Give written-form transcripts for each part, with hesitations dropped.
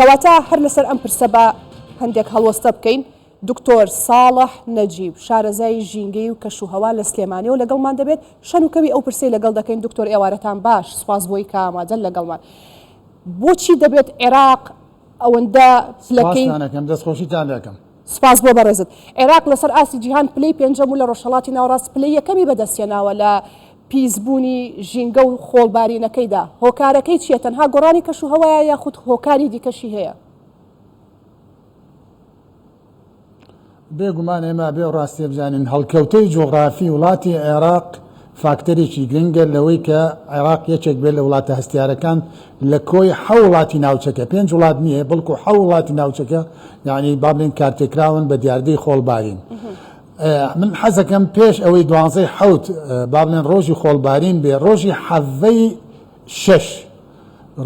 کەواتە هەر لەسەر ئەم پرسە با هەندێک هەڵوەستە بکەین، دکتۆر ساڵح نەجیب، شارەزای ژینگەی و کەشوهەوا لە سلێمانیەوە لەگەڵمان دەبێت، شەن و کەوی ئەو پرسەی لەگەڵ دەکەین، دکتۆر ئێوارەتان باش، سوپاس بۆی کە ئامادەن لەگەڵمان. بۆچی دەبێت عێراق ئەوەندە پلەکەی. سوپاستان ئەکەم، دەستخۆشیتان لێ ئەکەم. سوپاس بۆ بەڕێزت. عێراق لەسەر ئاستی جیهان پلەی پێنجەم و لە ڕۆژهەڵاتی ناوەڕاست پلەی یەکەمی بەدەستهێناوە لە پیسبوونی ژینگە و خۆڵبارینەکەیدا، هۆکارەکەی چییە؟ تەنها گۆڕانی کەشوهەوایە یاخود هۆکاری دیکەشی هەیە؟ بێ گومان ئێمە ئەبێ ئەو ڕاستیە بزانین هەڵکەوتەی جوغرافی وڵاتی عێراق فاکتەرێکی گرنگە لەوەی کە عێراق یەکێک بێت لە وڵاتە هەستیارەکان لە کۆی حەو وڵاتی ناوچەکە پێنج وڵات نییە بەڵکو حەو وڵاتی ناوچەکە یعنی با بڵێن کارتێکراون بە دیاردەی خۆڵبارین. من حەزەکەم پێش ئەوەی دوانزەی حەوت با بڵێن ڕۆژی خۆڵبارین بێ ڕۆژی حەڤەی شەش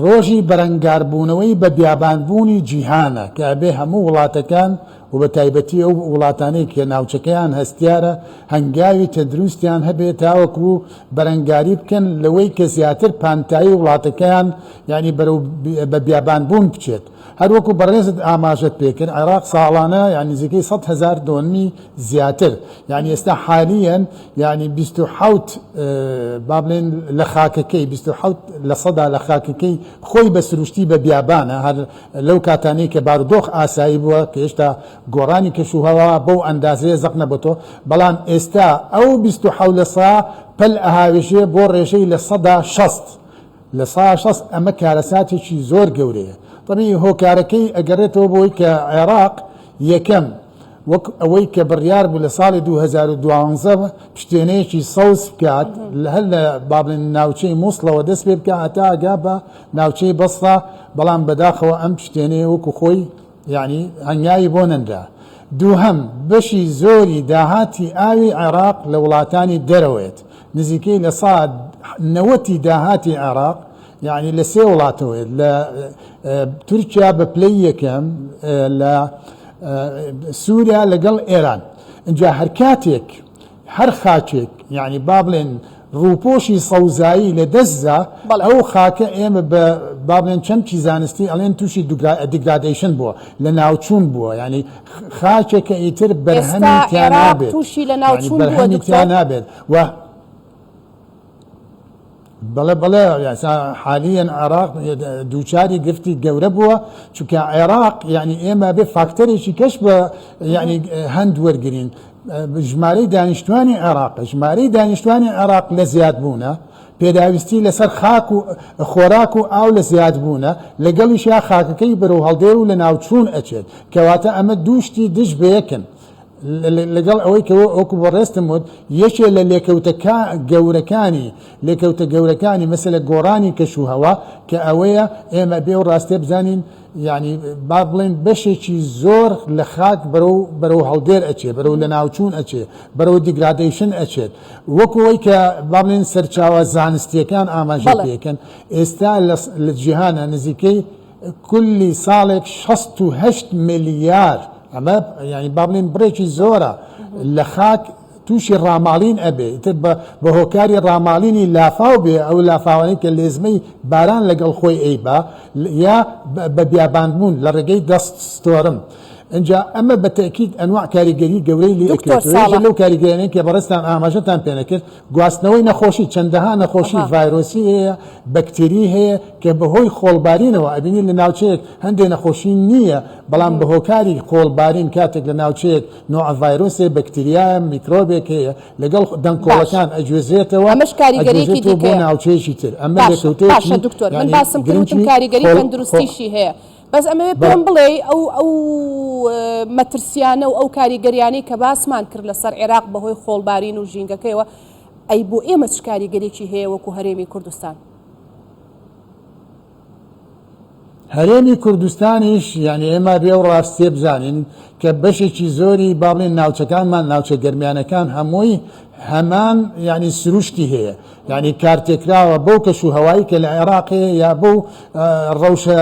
ڕۆژی بەرەنگاربوونەوەی بە بیابانبوونی جیهانە کە ئەبێ هەموو وڵاتەکان و بە تایبەتی ئەو وڵاتانەی کە ناوچەکەیان هەستیارە هەنگاوی تەندروستیان هەبێ تاوەکو بەرەنگاری بکەن لەوەی کە زیاتر پانتایی وڵاتەکەیان یعنی بەرەو بە بیابانبوون بچێت. هەروەکو بەڕێزت ئاماژەت پێکرد عێراق ساڵانە یانی نزیکەی 100 هەزار دۆنمی زیاتر یانی ئێستا حالیەن یانی 27 با بڵێن لە خاکەکەی 27 لە سەدا لە خاکەکەی خۆی بە سروشتی بە بیابانە هەر لەو کاتانەی کە بارودۆخ ئاسایی بووە کە هێشتا گۆڕانی کەشوهەوا بەو ئەندازەیە زەق نەبۆتەوە بەڵام ئێستا ئەو 27 لە سا پەل ئەهاوێژێ بۆ ڕێژەی لە سەدا 60 60% ئەمە کارەساتێکی زۆر گەورەیە. تەبیعی هۆکارەکەی ئەگەڕێتەوە بۆی کە عێراق یەکەم وەک ئەوەی کە بڕیار بوو لە ساڵی 2012 پشتێنەیەکی سەوز بکات لە هەر لە با بڵێین ناوچەی مووسڵەوە دەست پێ بکات هەتا ئەگا بە ناوچەی بەسڕا بەڵام بەداخەوە ئەم پشتێنەیە وەکو خۆی یەعنی هەنگاوی بۆ نەنرا. دووهەم، بەشی زۆری داهاتی ئاوی عێراق لە وڵاتانی دەرەوەیەت، نزیکەی لە سا نەوەتی داهاتی عێراق یەعنی لە سێ وڵاتەوەیەت، لە تورکیا بە پلەی یەکەم، لە سوریا لەگەڵ ئێران. ئینجا هەرکاتێک هەر خاکێک یانی با بڵێن ڕووپۆشی سەوزایی لە دەست دا ئەو خاکە ئێمە بە با بڵێن چەمکی زانستی ئەڵێن تووشی degradation بووە لە ناوچوون بووە یانی خاکێکە ئیتر بەرهەمی تیا نابێت تووشی لە ناوچوون بەرهەمی تیا نابێت و بەڵێ بەڵێ یاسا حالیەن عێراق دووچاری گرفتی گەورە بووە چونکە عێراق یعنی ئێمە بێ فاکتەرێکی کەش بە یعنی هەند وەرگین ژمارەی دانیشتوانی عێراق ژمارەی دانیشتوانی عێراق لە زیاد بوونە پێداویستی لەسەر خاک و خۆراک و ئاو لە زیاد بوونە لەگەڵیشیا خاکەکەی بەرەو هەڵدێر و لە ناوچوون ئەچێت کەواتە ئەمە دووشتی دژ بەیەکن لەگەڵ ئەوەی کە وەکو بەڕێزتم وت یەکێ لە لێکەوتە گەورەکانی لێکەوتە گەورەکانی مەسەلە گۆڕانی کەش و هەوا کە ئەوەیە ئێمە بێ و ڕاستێ بزانین یعنی با بڵێن بەشێکی زۆر لە خاک بەرەو بەرەو هەڵدێر ئەچێ بەرەو لە ناوچوون ئەچێ بەرەو degradation ئەچێت وەکو ئەوەی کە با بڵێن سەرچاوە زانستیەکان ئاماژە پێکەن ئێستا لە جیهانە نزیکەی کولی ساڵێک 68 ملیار ئەمە یانی با بڵێین بڕێکی زۆرە لە خاک تووشی ڕاماڵین ئەبێ ئیتر بە هۆکاری ڕاماڵینی لافاو بێ ئەو لافاوانەی کە لێزمەی باران لەگەڵ خۆی ئەیبا یا بە بیابانبوون لە ڕێگەی dust storm ئینجا ئەمە بە تەئکید ئەنواع کاریگەری گەورەی لێ دکتۆر ئەکەوێتەوە یەکێک ساڵح. لەو کاریگەریانەی کە بەڕێزتان ئاماژەتان پێ نەکرد گواستنەوەی نەخۆشی، چەندەها نەخۆشی ڤایرۆسی هەیە، بەکتری هەیە کە بەهۆی خۆڵبارینەوە ئەبینین لە ناوچەیەک هەندێ نەخۆشی نییە بەڵام بە هۆکاری خۆڵبارین کاتێک لە ناوچەیەک نوعە ڤایرۆسێ، بەکتریایە، میکرۆبێک هەیە لەگەڵ دەنکۆڵەکان ئەگوێزرێتەوە ئەمەش کاریگەریەکی ئەگوێزرێتەوە بۆ دیکەیە. ناوچەیەکی تر ئەمە باشە لێکەوتەیەکی باشە دکتۆر من یانی باسم کرد وتم گرنگی کاریگەری خۆڵ خۆ تەندروستیشی هەیە بەس ئەمەوێ بەڵێ. پێم بڵێی ئەو ئەو مەترسیانە و ئەو کاریگەریانەی کە باسمان کرد لەسەر عێراق بەهۆی خۆڵبارین و ژینگەکەیەوە ئەی بۆ ئێمە چ کاریگەریی هەیە وەکو هەرێمی کوردستان؟ هەرێمی کوردستانیش یانی ئێمە بێ و ڕاستیە بزانین کە بەشێکی زۆری با بڵێن ناوچەکانمان ناوچە گەرمیانەکان هەمووی هەمان یانی سروشتی هەیە یانی کارتێکراوە بەو کەش و هەوایی کە لە عێراق هەیە یا بەو ڕەوشە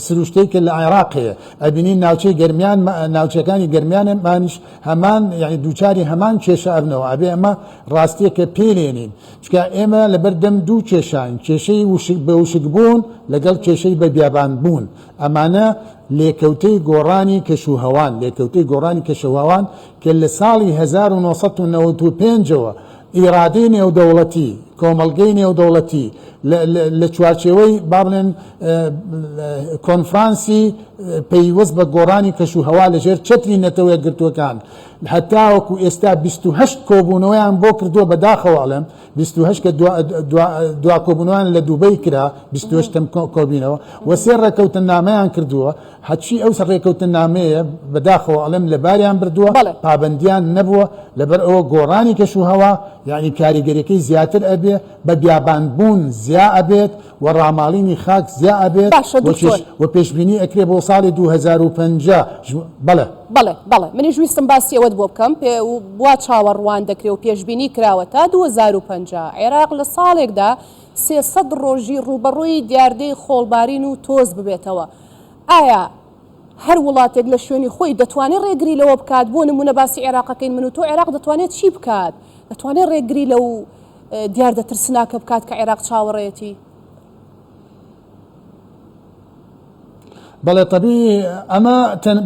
سروشتەی کە لە عێراق هەیە ئەبینین ناوچەی گەرمیان ناوچەکانی گەرمیانمانیش هەمان یانی دووچاری هەمان کێشە ئەبنەوە ئەبێ ئەمە ڕاستیەکە پێ لێنین چونکە ئێمە لەبەردەم دوو کێشاین کێشەی وشک بە وشک بوون لەگەڵ کێشەی بە بیابان بوون ئەمانە. لێکەوتەی گۆڕانی کەشوهەوان، لێکەوتەی گۆڕانی کەشوهەوان کە لە ساڵی 1995 ەوە ئیرادەی نێودەوڵەتی، کۆمەڵگەی نێودەوڵەتی لە چوارچێوەی با بڵێن کۆنفرانسی پەیوەست بە گۆڕانی کەشوهەوا لەژێر چەتری نەتەوە یەکگرتووەکان هەتاوەکو ئێستا 28 کۆبوونەوەیان بۆ کردووە، بەداخەوە ئەڵێم 28 کە دوا کۆبوونەوەیان لە دوبەی کرا، 28 تەم کۆبینەوە و سێ ڕێکەوتننامەیان کردووە. هەرچی ئەو ڕێکەوتننامەیە بەداخەوە ئەڵێم لەباریان بردووە، پابەندیان نەبووە، لەبەر ئەوە گۆڕانی کەشوهەوا یانی کاریگەریەکەی زیاتر ئەبێ، بە بیابانبوون زیا ئەبێت و ڕاماڵینی خاک زیا ئەبێت باشە دکتۆر. و پێشبینی ئەکرێ بۆ ساڵی 2050 بەڵێ. بەڵێ بەڵێ منیش ویستم باسی ئەوەت بۆ بکەم پێ وا چاوەڕوان دەکرێ و پێشبینی کراوە تا 2050 عێراق لە ساڵێکدا 300 ڕۆژی ڕووبەڕووی دیاردەی خۆڵبارین و تۆز ببێتەوە ئایا هەر وڵاتێک لە شوێنی خۆی دەتوانێت ڕێگری لەوە بکات، بۆ نموونە باسی عێراقەکەین من و تۆ، عێراق دەتوانێت چی بکات؟ دەتوانێت ڕێگری لەو دیاردە ترسناکە بکات کە عێراق چاوەڕێیەتی؟ بەڵێ تەبیعی ئەمە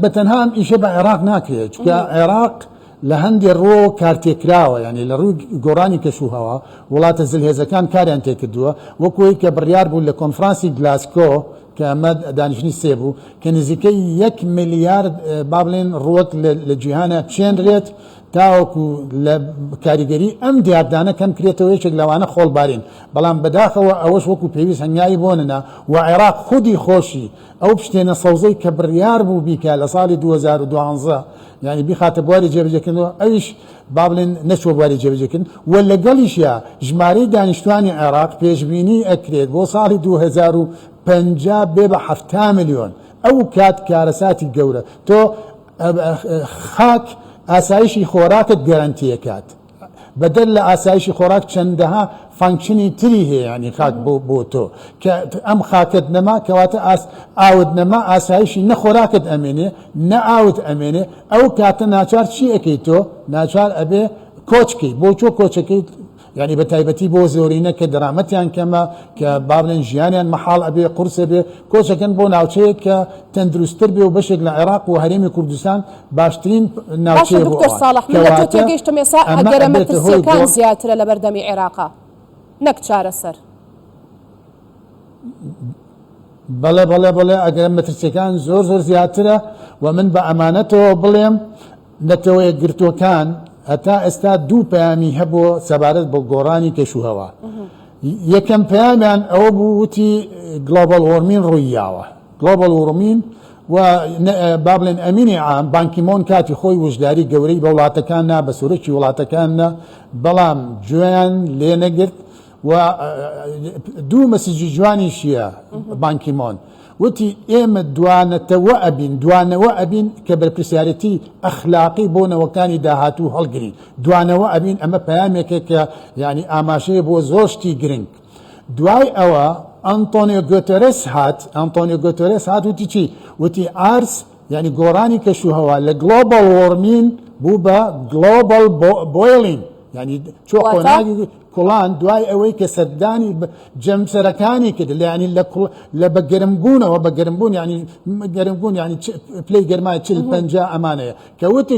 بە تەنها ئەم ئیشە بە عێراق ناکرێت، چونکە عێراق لە هەندێ ڕووەوە کارتێکراوە، یانی لە ڕووی گۆڕانی کەشوهەوا وڵاتە زلهێزەکان کاریان تێکردووە، وەکو ئەوەی کە بڕیار بوو لە کۆنفرانسی گلاسکۆ کە ئەمە دانیشتنی سێ بوو کە نزیکەی یەک ملیارد با بڵێن ڕووەک لە جیهانە بچێنرێت تاوەکو لە کاریگەری ئەم دیاردانە کەم کرێتەوە، یەکێک لەوانە خۆڵبارین، بەڵام بەداخەوە ئەوەش وەکو پێویست هەنگاوی بۆ نەنا و عێراق خودی خۆشی ئەو پشتێنە سەوزەی کە بڕیار بوو بیکا لە ساڵی 2012 یانی بیخاتە بواری جێبەجێکردنەوە ئەویش با بڵێن نەچووە بواری جێبەجێکردن و لەگەڵیشیا ژمارەی دانیشتوانی عێراق پێشبینی ئەکرێت بۆ ساڵی 2050 بێ بە 70 ملیۆن ئەو کات کارەساتی گەورە تۆ خاک ئاسایشی خۆراکت گەرەنتی ئەکات بەدەر لە ئاسایشی خۆراک چەندەها function ی تری هەیە ینی خاک بۆ بۆ تۆ کە ئەم خاکت نەما کەواتە ئاس ئاوت نەما ئاسایشی نە خۆراکت ئەمێنێ نە ئاوت ئەمێنێ ئەو کاتە ناچار چی ئەکەی تۆ ناچار ئەبێ کۆچکەی بۆ چۆ کۆچەکەیت یانی بە تایبەتی بۆ زۆرینە کە دەرامەتیان کەمە کە با بڵێن ژیانیان مەحاڵ ئەبێ قورسە بێ کۆچەکەن بۆ ناوچەیەک کە تەندروستتر بێ و بەشێک لە عێراق و هەرێمی کوردستان باشترین باشە ناوچەیە بۆ دکتۆر ئەوان ساڵح من لە تۆ کەواتە تێگەیشتم ئێستا ئەمە ئەگەرە ئەبێتە هۆی مەترسیەکان گۆڕ زیاترە لەبەردەمی عێراقا نەک چارەسەر. بەڵێ بەڵێ بەڵێ ئەگەرە مەترسیەکان زۆر زۆر زیاترە و من بە ئەمانەتەوە بڵێم نەتەوەیەکگرتووەکان هەتا ئێستا دوو پەیامی هەبووە سەبارەت بە گۆڕانی کەشوهەوا. یەکەم پەیامیان ئەوە بوو وتی global warming ڕوویاوە. global warming و با بڵێن ئەمینی عام بان کی مۆن کاتی خۆی وشداری گەورەی بە وڵاتەکان نا بە سەرۆکی وڵاتەکان نا بەڵام گوێیان لێ نەگرت و دوو message ی جوانیشیە بان کی مۆن وتی ئێمە دوانەتەوە ئەبین دوانەوە ئەبین کە بەرپرسیارەتی ئەخلاقی بۆ نەوەکانی داهاتوو هەڵگرین دوانەوە ئەبین ئەمە پەیامێکە کە یعنی ئاماژەیە بۆ زۆر شتی گرنگ دوای ئەوە ئەنتۆنیۆ گۆتێرێس هات ئەنتۆنیۆ گۆتێرێس هات وتی چی وتی ئارس یعنی گۆڕانی کەشوهەوا لە global warming بوو بە global boiling یعنی چۆ قۆناغی کوڵان دوای ئەوەی کە سەردانی جەمسەرەکانی کرد لە یانی لە کوڵ لە بە گەرمبوونەوە بە گەرمبوون یانی گەرمبوون یانی پلەی گەرمای چل پەنجا ئەمانەیە کە وتی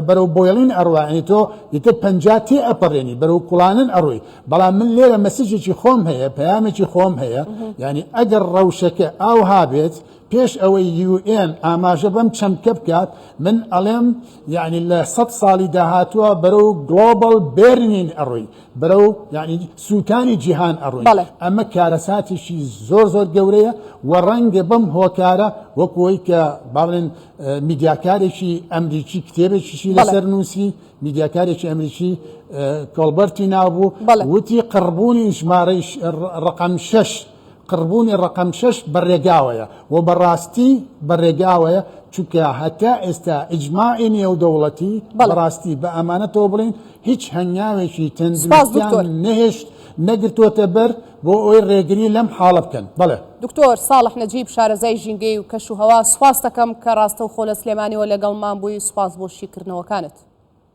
بەرەو boiling ئەڕوا یانی تۆ ئیتر پەنجا تێ ئەپەڕێنی بەرەو کوڵانن ئەڕۆی بەڵام من لێرە message ێکی خۆم هەیە پەیامێکی خۆم هەیە یانی ئەگەر ڕەوشەکە ئاوها بێت پێش ئەوەی UN ئاماژە بەم چەمکە بکات، من ئەڵێم یەعنی لە سەت ساڵی داهاتووە بەرەو global burning ئەڕۆین، بەرەو یەعنی سووتانی جیهان ئەڕۆین. بەڵێ. ئەمە کارەساتێکی زۆر زۆر گەورەیە و ڕەنگە بەم هۆکارە وەکو ئەوەی کە با بڵێن میدیاکارێکی ئەمریکی کتێبێکیشی بەڵێ. لەسەر نووسی، میدیاکارێکی ئەمریکی کۆڵبەرتی ناوبوو، بەڵێ. وتی قڕبوونی ژمارەی ڕەقەم شەش قڕبوونی ڕەقەم شەش بە ڕێگاوەیە و بە ڕاستی بە ڕێگاوەیە، چونکە هەتا ئێستا ئیجماعی نێودەوڵەتی بە ڕاستی بە ئەمانەتەوە بڵێین هیچ هەنگاوێکی تەندروستیان نەهێشت نەگرتووەتە بەر بۆ ئەوەی ڕێگری لەم حاڵە بکەن. بەڵێ. دکتۆر ساڵح نەجیب شارەزای ژینگەی و کەش و هەوا سوپاستەکەم کە ڕاستەوخۆ لە سلێمانیەوە لەگەڵمان بووی سوپاس بۆ شیکردنەوەکانت.